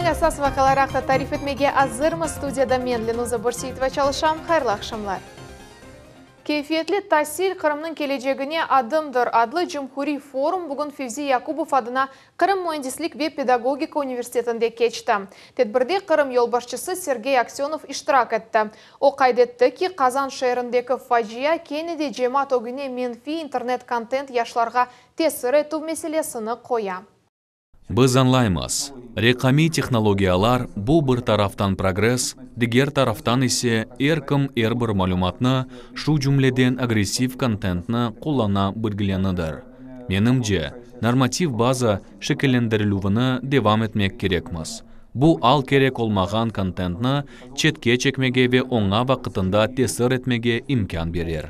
Künniñ esas vaqiaları aqta tarif etmege azırmız. Studiyada men, Lenuza Börseyitova çalışam. Hayırlı aqşamlar. Keyfiyetli tasil, Qırımnıñ kelecegine adımdır adlı cumhuriy forum bugün Fevzi Yakubov adına Qırım müendislik ve pedagogika universitetinde keçti. Tedbirde Qırım yolbaşçısı Sergey Aksönov iştirak etti. O qayd etti ki, Qazan şeerindeki facia kene de cemaat ögüne menfiy internet-kontent yaşlarğa tesir etüv meselesini qoya. Biz añlaymız, reqamiy tehnologiyalar, bu bir taraftan progress, diger taraftan ise er kim er bir malümatnı, şu cümleden agressiv kontentni qullana bilgilenidir. Menimce, normativ baza şekillendirilüvini devam etmek kerekmiz. Bu al kerek olmağan kontentni çetke çekmege ve oña vaqıtında tesir etmege imkân berer.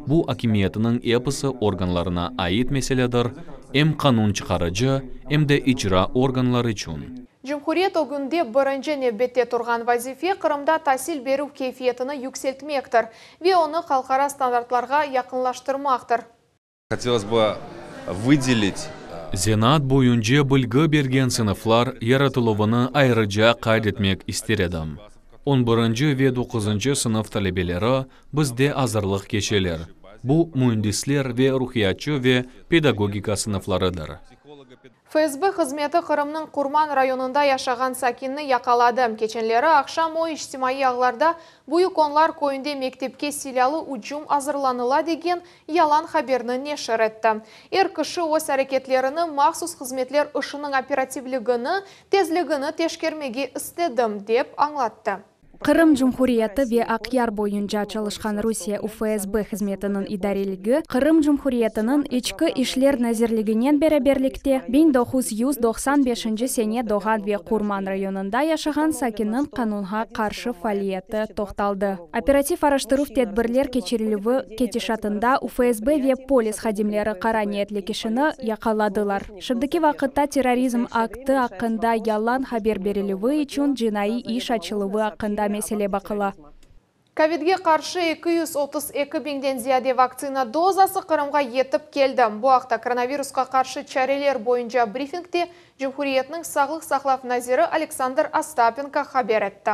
Bu akimiyetiniñ episi organlarına ait meseledir, em qanun çıqarıcı, em de icra organları içün. Cumhuriyet ögünde birinci nevbette turğan vazife Qırımda tasil berüv keyfiyetini yükseltmektir ve onı halqara standartlarğa yaqınlaştırmaqtır. Hotelos bı vıdelit. Zenaat boyunca bilgi bergen sınıflar yaratıluvını ayrıca qayd etmek ister edim. On birinci ve doquzıncı sınıf talebeleri bizde azırlıq keçeler. Bu, müendisler ve ruhiyatçı ve pedagogika sınıflarıdır. FSB hızmeti Qırımnıñ Qurman rayonında yaşağan sakinni yaqaladı. Keçenleri aqşam o, içtimaiy ağlarda Büyük Onlar köyünde mektepke silâlı ücüm azırlanıla degen yalan haberni neşir etti. Er kişi öz areketlerini, mahsus hızmetler işiniñ operativligini, tezligini teşkermege istedim, dep añlattı. Qırım Cumhuriyeti ve Aqyar boyunca çalışqan Rusiye UFSB hızmetiniñ idareligi Qırım Cumhuriyetiniñ İçki işler nazirliginen beraberlikte 1995 sene doğğan ve Qurman rayonında yaşağan sakinniñ qanunğa qarşı faaliyeti toqtaldı. Operativ-araştıruv tedbirler keçirilüvi ketişatında UFSB ve polis hadimleri qara niyetli kişini yaqaladılar. Şimdiki vaqıtta terrorizm aktı aqqında yalan haber berilüvi içün cinaiy iş açıluvı aqqında mesele baqıla. Kovidge qarşı 232 biñden ziyade vaktsina dozası Qırımğa yetip keldi. Bu aqta koronavirusqa qarşı çareler boyunca brifingde cumhuriyetniñ sağlıq saqlav naziri Aleksandr Ostapenko haber etti.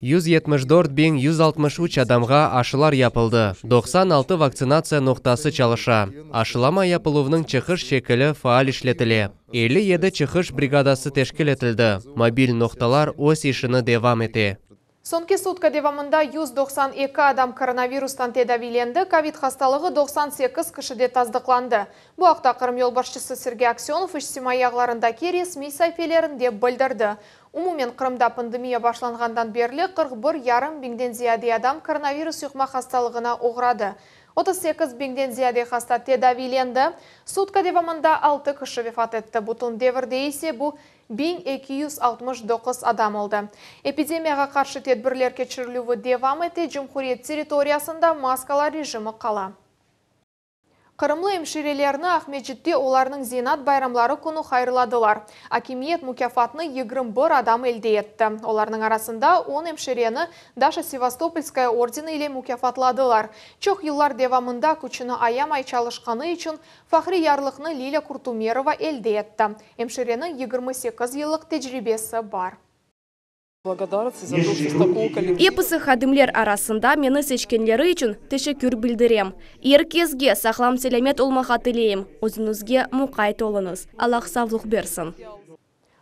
174 163 adamğa aşılar yapıldı, 96 vaktsinatsiya noqtası çalışa. Aşılama yapıluvnıñ çıqış şekili faal işletile. 57 çıqış brigadası teşkil etildi, mobil noqtalar öz işini devam ete. Soñki sutka devamında 192 adam koronavirustan tedaviylendi, kovid hastalığı 98 kişide tasdıqlandı. Bu aqta Qırım yolbaşçısı Sergey Aksönov içtimaiy ağlarındaki resmiy saifelerinde bildirdi. Umumen Qırımda pandemiya başlanğandan berli 41,5 biñden ziyade adam koronavirus yuqma hastalığına oğradı. 38 biñden ziyade hasta tedaviylendi. Sutka devamında 6 kişi vefat etti. Bütün devirde ise bu 1269 adam oldı. Epidemiyağa qarşı tedbirler keçirilüvi devam ete, cumhuriyet territoriyasında maskalar rejimi qala. Qırımlı emşirelerni Aqmescitte olarnıñ zenaat bayramları künü hayırladılar. Akimiyet mukâfatnı 21 adam elde etti. Olarnıñ arasında 10 emşireni Daşa Sevastopolskaya ordeni ile mukâfatladılar. Çoq yıllar devamında küçüni ayamay çalışqanı içün fahriy yarlıqnı Lilâ Kurtumerova elde etti. Emşireniñ 28 yıllıq tecribesi bar. Episi hadimler arasında meni seçkenleri içün teşekkür bildirem. Er kesge sağlam-selâmet olmağa tileyim. Özüñizge muqayt oluñız. Allah savlıq bersin.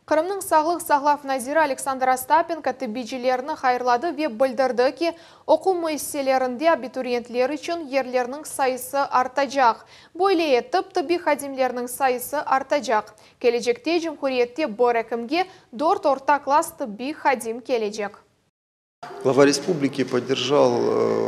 Qırımnıñ sağlıq saqlav naziri Aleksandr Ostapenko tibbiycilerni hayırladı ve bildirdi ki, oquv müessiselerinde abituriyentler içün yerlerniñ sayısı artacaq. Böyle etip, tibbiy hadimlerniñ sayısı artacaq. Kelecekte cumhuriyette bir ekimge dört orta klass tibbiy hadim kelecek. Глава республики поддержал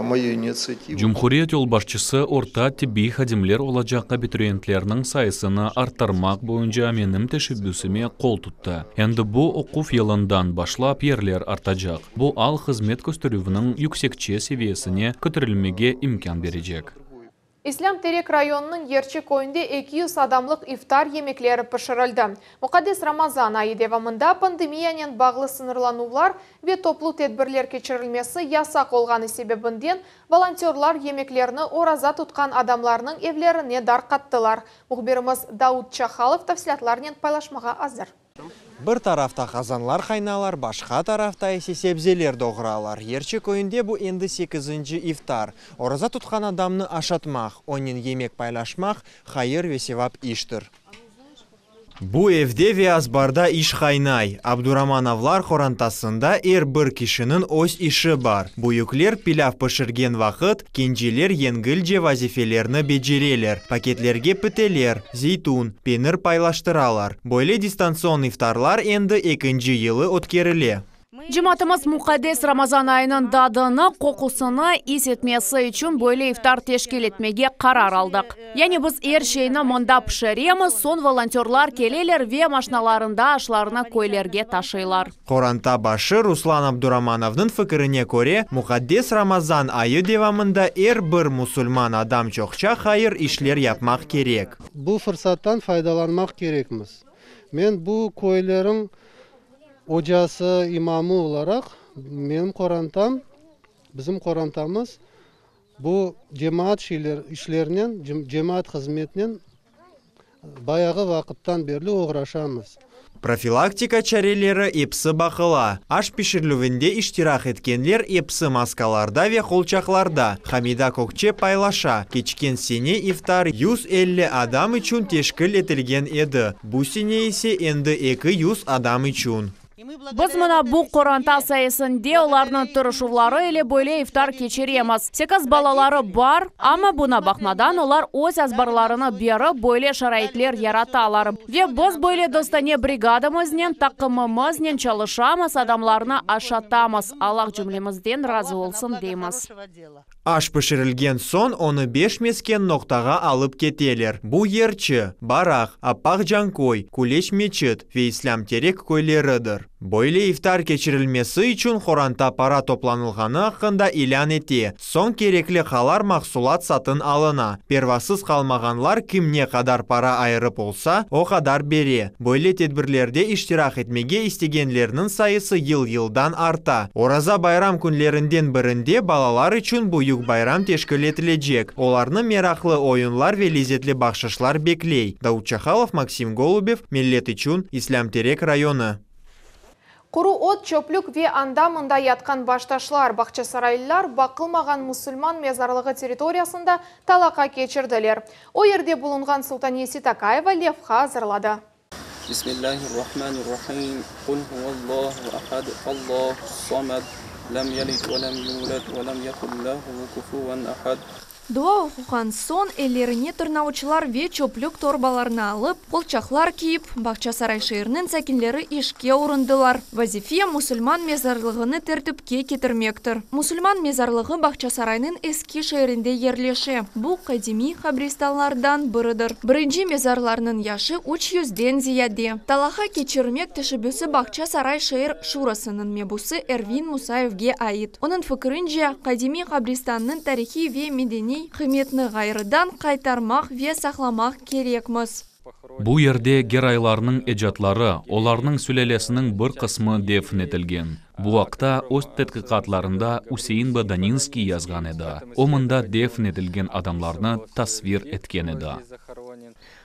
мою инициативу. Cumhuriyet yolbaşçısı orta tibbiy hadimler olacaq abituriyentlerniñ sayısını arttırmaq boyunca menim teşebbüsime qol tuttı. Endi bu oquv yılından başlap yerler artacaq. Bu al hızmet kösterüvniñ yüksekçe seviyesine köterilmege imkân berecek. İslâm Terek rayonınıñ Yerçi köyünde 200 adamlıq iftar yemekleri pişirildi. Muqaddes Ramazan ayı devamında pandemiyanen bağlı sıñırlanuvlar ve toplu tedbirler keçirilmesi yasaq olğanı sebebinden volontörlar yemeklerni oraza tutqan adamlarnıñ evlerine darqattılar. Mühbirimiz Daud Çahalov tafsilâtlarnen paylaşmağa azır. Bir tarafta qazanlar qaynalar, başqa tarafta ise sebzeler doğralar. Yerçi köyünde bu endi sekizinci iftar. Oraza tutqan adamnı aşatmaq, onen yemek paylaşmaq hayır ve sevap iştir. Bu evde ve azbarda iş qaynay. Abduramanovlar qorantasında er bir kişiniñ öz işi bar. Büyükler pilâv pişirgen vaqıt, kenceler yengilce vazifelerni becereler, paketlerge piteler, zeytun, penir paylaştıralar. Böyle distantsion iftarlar endi ekinci yılı ötkerile. Cemaatımız muqaddes Ramazan ayınıñ tadını, qoqusını is etmesi içün böyle iftar teşkil etmege qarar aldıq. Yani biz er şeyni mında pişiremiz, soñ volontörlar keleler ve maşnalarında aşlarnı köylerge taşıylar. Qoranta başı Ruslan Abduramanovnıñ fikirine köre, muqaddes Ramazan ayı devamında er bir musulman adam çoqça hayır işler yapmaq kerek. Bu fırsattan faydalanmaq kerekmiz. Men bu köylerniñ ocası, imamı olaraq, menim qorantam, bizim qorantamız bu cemaat şeyler, işlerinen, cemaat hızmetinen bayağı vaqıttan berli oğraşamız. Profilaktika çareleri episi baqıla. Aş pişirilüvinde iştirak etkenler episi maskalarda ve qolçaqlarda. Hamida Kökçe paylaşa, keçken sene iftar 150 adam içün teşkil etilgen edi. Bu sene ise endi 200 adam içün. Biz mına bu qoranta sayesinde olarnıñ tırışuvları ile böyle iftar keçiremiz. Sekiz balaları bar, amma buña baqmadan olar öz azbarlarını berip böyle şaraitler yaratalar. Ve biz böyle dostane brigadamıznen, taqımımıznen çalışamız, adamlarnı aşatamız. Allah cümlemizden razı olsun deymiz. Aş pişirilgen soñ onı beş mesken noqtağa alıp keteler. Bu Yerçi, Baraq, Appaq Canköy, Küleç Meçit ve İslâm Terek köyleridir. Böyle iftar keçirilmesi içün qoranta para toplanılğanı aqqında ilân ete. Soñ kerekli qalar mahsulat satın alına. Pervasız qalmağanlar kim ne qadar para ayırıp olsa, o qadar bere. Böyle tedbirlerde iştirak etmege istegenlerniñ sayısı yıl-yıldan arta. Oraza bayram künlerinden birinde balalar içün büyük bayram teşkil etilecek. Olarnı meraqlı oyunlar ve lezetli bahşışlar bekley. Davut Çahalov, Maksim Golubev, Millet içün, İslâm Terek rayonı. Quru ot, çöplük ve anda-mında yatqan baştaşlar, Bağçasaraylılar baqılmağan musulman mezarlığı territoriyasında talaqa keçirdiler. O yerde bulunğan Sultaniye Seytakayeva levha azırladı. Bismillahirrahmanirrahim. Qul huvallahu ahad, Allahus samad, lem yelid ve lem yulad ve lem yekun lehu kufuven ahad. Dua oquğan soñ ellerine tırnavuçlar ve çöplük torbalarını alıp, qolçaqlar kiyip, Bağçasaray şeeriniñ sakinleri işke urundılar. Vazife, musulman mezarlığını tertipke ketirmektir. Musulman mezarlığı Bağçasaraynıñ eski şeerinde yerleşe. Bu, qadimiy qabristanlardan biridir. Birinci mezarlarnıñ yaşı üç yüzden ziyade. Talaqa keçirmek teşebbüsi Bağçasaray şeer şurasınıñ mebusı Ervin Musayevge ait. Onıñ fikirince, qadimiy qabristannıñ tarihiy ve medeniy qıymetini ğayrıdan qaytarmaq ve saqlamaq kerekmiz. Bu yerde Geraylarnıñ ecatları, olarnıñ sülâlesiniñ bir qısmı defn etilgen. Bu aqta öz tedqiqatlarında Üsein Bodaninskiy yazğan edi. O mında defn etilgen adamlarnı tasvir etken edi.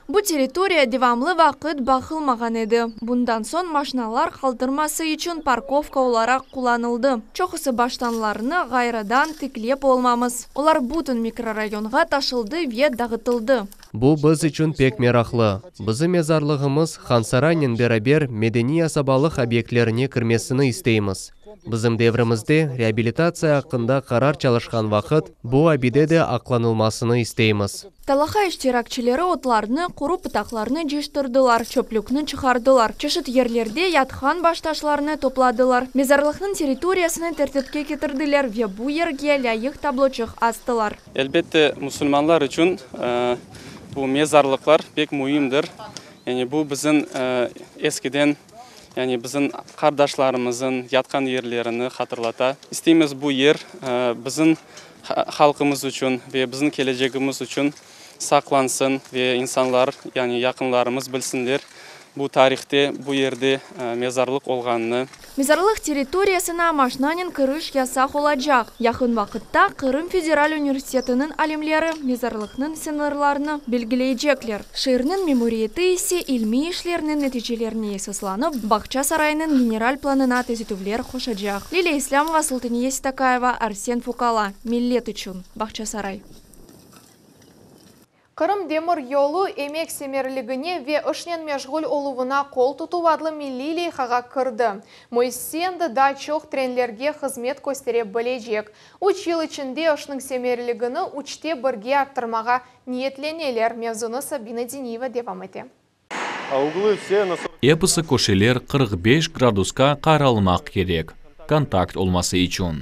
Bu territoriya devamlı vaqıt baqılmağan edi. Bundan soñ maşnalar qaldırması içün parkovka olaraq qullanıldı. Çoqusı baştaşlarnı ğayrıdan tiklep olmamız. Olar bütün mikrorayonğa taşıldı ve dağıtıldı. Bu biz içün pek meraqlı. Bizim mezarlığımız Hansaraynen beraber medeniy asabalıq obyektlerine kirmesini isteymiz. Bizim devrimizde reabilitatsiya aqqında qarar çalışqan vaqıt bu abide de aqlanılmasını isteymiz. Talaqa iştirakçileri otlarnı, quru pıtaqlarnı cıyıştırdılar, çöplükni çıqardılar, çeşit yerlerde yatqan baştaşlarnı topladılar, mezarlıqnıñ territoriyasını tertipke ketirdiler ve bu yerge lâyıq tabloçıq astılar. Elbette, musulmanlar içün bu mezarlıqlar pek müimdir. Yani bu bizim eskiden, yani bizim qardaşlarımızın yatqan yerlerini hatırlata. İsteymiz bu yer bizim halqımız içün ve bizim kelecegimiz içün saqlansın ve insanlar, yani yaqınlarımız bilsinler bu tarihte bu yerde mezarlıq olğanını. Mezarlıq territoriyasına maşnanen kiriş yasaq olacaq. Yaqın vaqıtta Qırım federal universitetiniñ alimleri mezarlıqnıñ sıñırlarını belgileycekler. Şeerniñ memuriyeti ise ilmiy işlerniñ neticelerine esaslanıp, Bağçasaraynıñ general planına tüzetüvler qoşacaq. Lilâ İslâmova, Sultaniye Seytakayeva, Arsen Fukala. Millet içün. Bağçasaray. Qırım demir yolu emek semerligine ve işnen meşğul oluvına qol tutuv adlı milliy leyhağa kirdi. Müessise endi daa çoq trenlerge hızmet köstere bilecek. Üç yıl içinde işniñ semerligini üçte birge arttırmağa niyetleneler. Mevzunı Sabina Diniyeva devam ete. Episi köşeler 45 gradusqa qayırılmaq kerek, kontakt olması içün.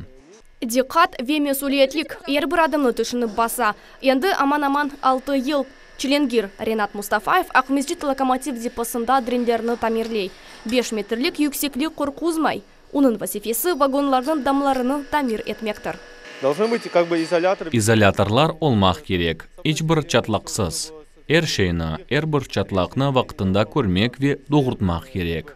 Diqqat ve mesüliyetlik er bir adımnı tüşünip basa. Endi aman-aman 6 yıl. Çilengir Renat Mustafayev Aqmescit lokomotiv deposında trenlerni tamirley. 5 metrlik yükseklik qorquzmay. Onıñ vazifesi vagonlarnıñ damlarını tamir etmektir. Должны быть как бы изоляторы. İzolâtorlar olmaq kerek, iç bir çatlaqsız. Er şeyni, er bir çatlaqnı vaqtında körmek ve doğurtmaq kerek.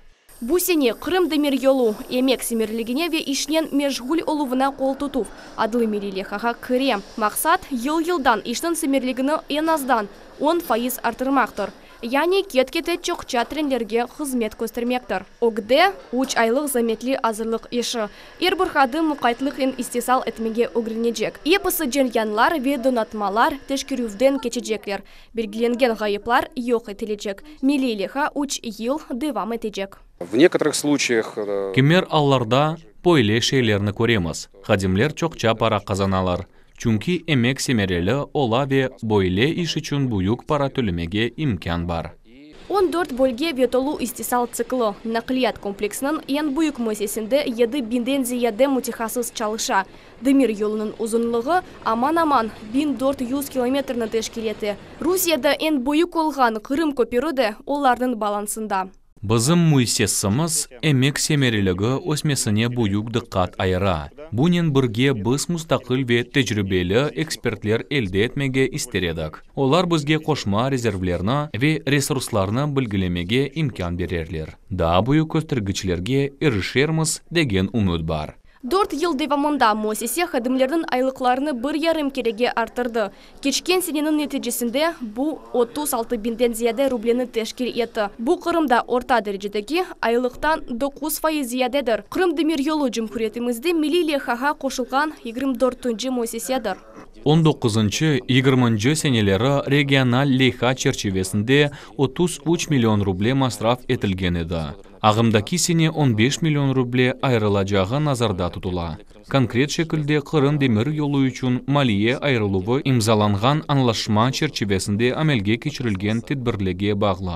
Bu sene Qırım demir yolu emek semerligine ve işnen meşğul oluvına qol tutuv adlı milliy leyhağa kire. Maqsat yıl-yıldan işniñ semerligini eñ azdan 10% arttırmaqtır. Yani ket-kete çoqça trenlerge hızmet köstermektir. Ögde 3 aylıq zametli azırlıq işi. Er bir hadim muqaytlıqnen istisal etmege ögrenecek. Episi ceryanlar ve donatmalar teşkerüvden keçecekler. Belgilengen ğayıplar yoq etilecek. Milliy leyha 3 yıl devam etecek. В некоторых случаях Kimer allarda böyle şeylerni köremiz. Hadimler çoqça para qazanalar. Çünki emek semereli ola ve böyle iş içün büyük para tölemege imkân bar. 14 bölge ve tolu istisal tsikli. Naqliyat kompleksiniñ eñ büyük müessisesinde 7 biñden ziyade mütehassıs çalışa. Demir yolunıñ uzunlığı aman-aman 1400 kilometrni teşkil ete. Rusiyede eñ büyük olğan Qırım köpüri de olarnıñ balansında. Bizim müessisemiz emek semereligi ösmesine büyük diqqat ayıra. Bunen birge biz mustaqil ve tecribeli ekspertler elde etmege ister edik. Olar bizge qoşma rezervlerni ve resurslarnı belgilemege imkân bererler. Daa büyük köstergiçlerge irişermiz degen ümüt bar. 4 yıl devamında müessise hadimleriniñ aylıqlarını bir yarım kerege arttırdı. Keçken seneniñ neticesinde bu 36 biñden ziyade rubleni teşkil etti. Bu Qırımda orta derecedeki aylıqtan 9% ziyadedir. Qırım demir yolu cumhuriyetimizde milliy leyhağa qoşulğan 24 müessisedir. 19-20 seneleri regional leyha çerçivesinde 33 million ruble masraf etilgen edi. Ağımdaki sene 15 million ruble ayırılacağı nazarda tutula. Konkret şekilde Qırım demir yolu içün maliye ayırıluvı imzalanğan añlaşma çerçivesinde amelge keçirilgen tedbirlerge bağlı.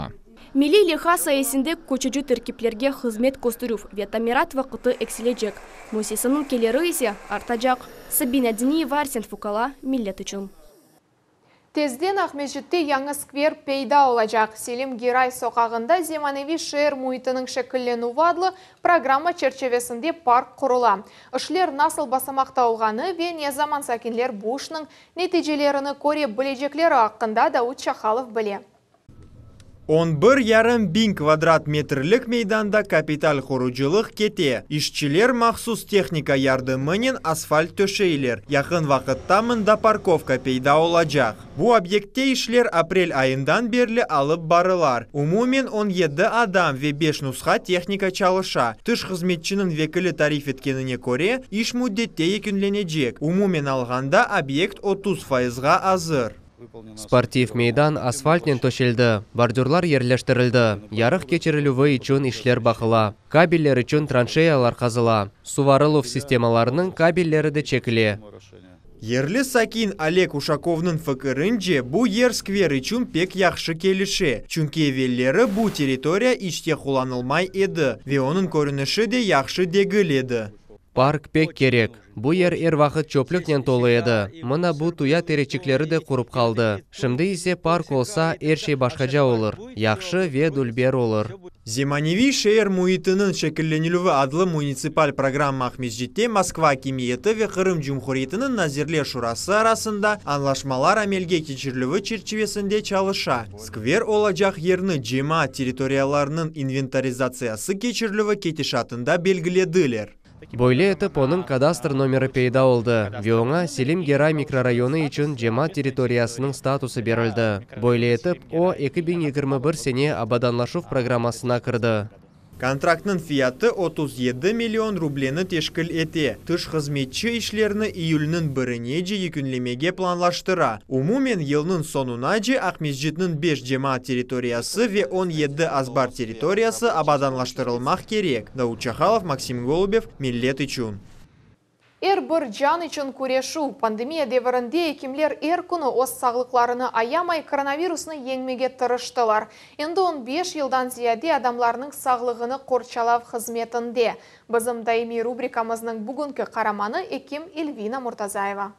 Milliy leyha sayesinde köçüci terkiplerge hızmet kösterüv ve tamirat vaqtı eksilecek. Müessiseniñ keliri ise artacaq. Sabina Diniyeva, Arsen Fukala, Millet içün. Tezden Aqmescitte yañı skver peyda olacaq. Selim Giray soqağında zemaneviy şeer müitiniñ şekillenüvi adlı programma çerçivesinde park qurula. İşler nasıl basamaqta olğanı ve ne zaman sakinler bu işniñ neticelerini köre bilecekleri aqqında Davut Çahalov bile. 11,5 biñ kvadrat metrlik meydanda kapital qurucılıq kete. İşçiler mahsus tehnika yardımınen asfalt töşeyler. Yaqın vaqıtta mında parkovka peyda olacaq. Bu obyektte işler aprel ayından berli alıp barılar. Umumen 17 adam ve 5 nusha tehnika çalışa. Tış hızmetçiniñ vekili tarif etkenine köre, iş müddette yekünlenecek. Umumen alğanda obyekt 30 fayızğa azır. Sportiv meydan asfaltnen töşeldi, bordürlar yerleştirildi, yarıq keçirilüvi içün işler baqıla, kabeller içün tranşeyalar qazıla, suvarıluv sistemalarınıñ kabelleri de çekile. Yerli sakin Oleg Uşakovnıñ fikirince, bu yer skver içün pek yahşı kelişe. Çünki evelleri bu territoriya iç te qullanılmay edi ve onıñ körünişi de yahşı degil edi. Park pek kerek. Bu yer er vaqıt çöplüknen tolu edi. Mına bu tuya tereçikleri de qurup qaldı. Şimdi ise park olsa, er şey başqaca olur. Yahşı ve dülber olur. Zemaneviy şeer müitiniñ şekillenilüvi adlı munitsipal programma Aqmescitte Moskva akimiyeti ve Qırım Cumhuriyetiniñ Nazirler Şurası arasında añlaşmalar amelge keçirilüvi çerçivesinde çalışa. Skver olacaq yerni cemaat territoriyalarınıñ inventarizatsiyası keçirilüvi ketişatında belgilediler. Böyle etip, onıñ kadastr nomeri peyda oldı ve oña Selim Geray mikrorayonı içün cemaat territoriyasınıñ statusı berildi. Böyle etip, o, 2021 sene abadanlaşuv programmasına kirdi. Kontraktnıñ fiyatı 37 million rubleni teşkil ete. Tış hızmetçi işlerni iyülniñ birinece yekünlemege planlaştıra. Umumen yılnıñ soñunace Aqmescitniñ beş cemaat territoriyası ve 17 azbar territoriyası abadanlaştırılmaq kerek. Davut Çahalov, Maksim Golubev, Millet içün. Er bir can içün küreşüv. Pandemiya devirinde ekimler er künü öz sağlıqlarını ayamay koronavirusnı yeñmege tırıştılar. Endi 15 yıldan ziyade adamlarnıñ sağlığını qorçalav hızmetinde. Bizim daimiy rubrikamıznıñ bugünki qaramanı ekim Elvina Murtazayeva.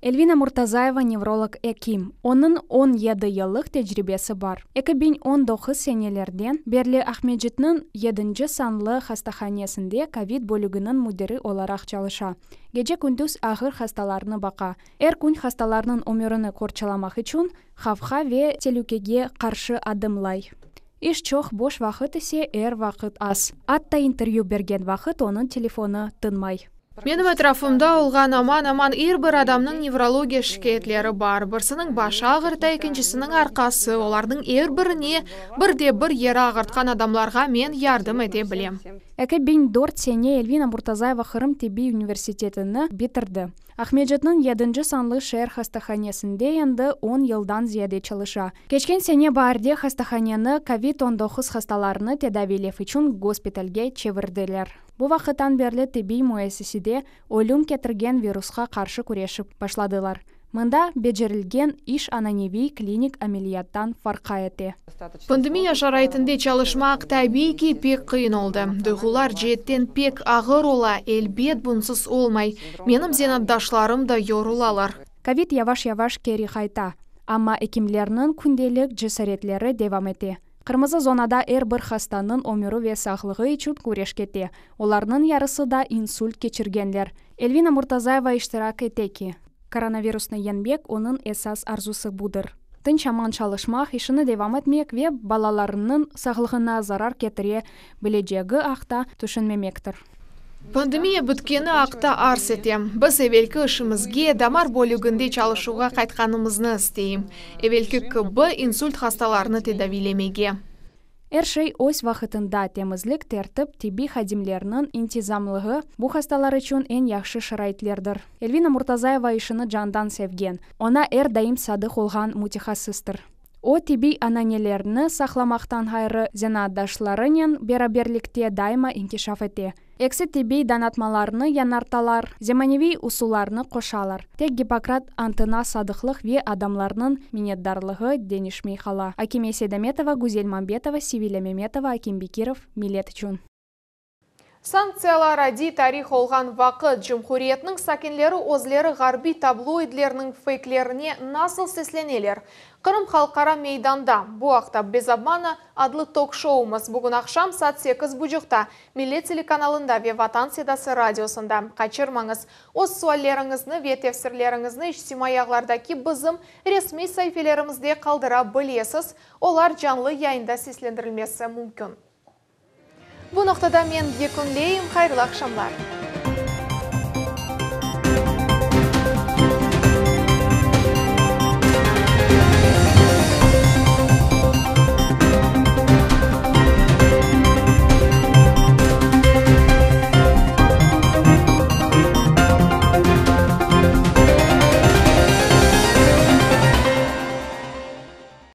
Elvina Murtazayeva nevrolog ekim. Onıñ 17 yıllıq tecribesi bar. 2019 senelerden berli Aqmescitniñ yedinci sanlı hastahanesinde kovid bölüginiñ müdiri olaraq çalışa. Gece-kündüz ağır hastalarnı baqa. Er kün hastalarnıñ ömürini qorçalamaq içün havfqa ve telükege qarşı adımlay. İş çoq, boş vaqıt ise er vaqıt az. Atta intervyü bergen vaqıt onıñ telefonı tınmay. Menim etrafımda olğan aman-aman er bir adamnıñ nevrologiya şikâyetleri bar. Birisiniñ başı ağırta, ekincisiniñ arqası. Olarnıñ er birine, bir de bir yeri ağırtqan adamlarğa men yardım ete bilem. 2004 sene Elvina Murtazayeva Qırım tibbiy universitetini bitirdi. Aqmescitniñ yedinci sanlı şeer hastahanesinde endi on yıldan ziyade çalışa. Keçken sene baarde hastahaneni kovid 19 hastalarını tedaviylev içün gospitalge çevirdiler. Bu vaqıttan berli tibbiy müessisede ölüm ketirgen virusqa qarşı küreşip başladılar. Mında becerilgen iş ananeviy klinik ameliyattan farq ete. Pandemiya şaraitinde çalışmaq, tabiiy ki, pek qıyın oldı. Duyğular ceetten pek ağır ola, elbet, bunsız olmay. Menim zenaatdaşlarım da yorulalar. Kovid yavaş-yavaş keri qayta, amma ekimlerniñ kündelik cesaretleri devam ete. Qırmızı zonada er bir hastanıñ ömüri ve sağlığı içün küreş kete. Olarnıñ yarısı da insult keçirgenler. Elvina Murtazayeva iştirak ete ki, koronavirusnı yeñmek onıñ esas arzusı budır. Tınç aman çalışmaq, işini devam etmek ve balalarınıñ sağlığına zarar ketire bilecegi aqta tüşünmemektir. Pandemiya bitkeni aqta arz etem. Biz evelki işimizge, damar bölüginde çalışuvğa qaytqanımıznı isteyim. Evelki kibi insult hastalarını tedaviylemege. Er şey öz vaqıtında, temizlik, tertip, tibbiy hadimlerniñ intizamlığı bu hastalar içün eñ yahşı şaraitlerdir. Elvina Murtazayeva işini candan sevgen, oña er daim sadıq olğan mütehassıstır. O, tibbiy ananelerni saqlamaqtan ğayrı, zenaatdaşlarınen beraberlikte daima inkişaf ete. Eski tibbiy donatmalarnı yañartalar, zemaneviy usullarnı qoşalar. Tek Gippokrat antına sadıqlıq ve adamlarnıñ minnetdarlığı deñişmey qala. Akime Seydametova, Güzel Mambetova, Sevilâ Memetova, Akim Bekirov, Millet içün. Sanktsiyalar adiy tarih olğan vaqıt, cumhuriyetniñ sakinleri özleri ğarbiy tabloidlerniñ feyklerine nasıl sesleneler? Qırım halqara meydanda. Bu aqta Bez obmana adlı tok-şoumız bugün aqşam saat sekiz buçuqta Millet telekanalında ve Vatan sedası radiosında. Qaçırmañız! Öz sualleriñizni ve tefsirleriñizni içtimaiy ağlardaki bizim resmiy saifelerimizde qaldıra bilesiz, olar canlı yayında seslendirilmesi mümkün. Bu noqtada men yekünleyim, hayırlı aqşamlar!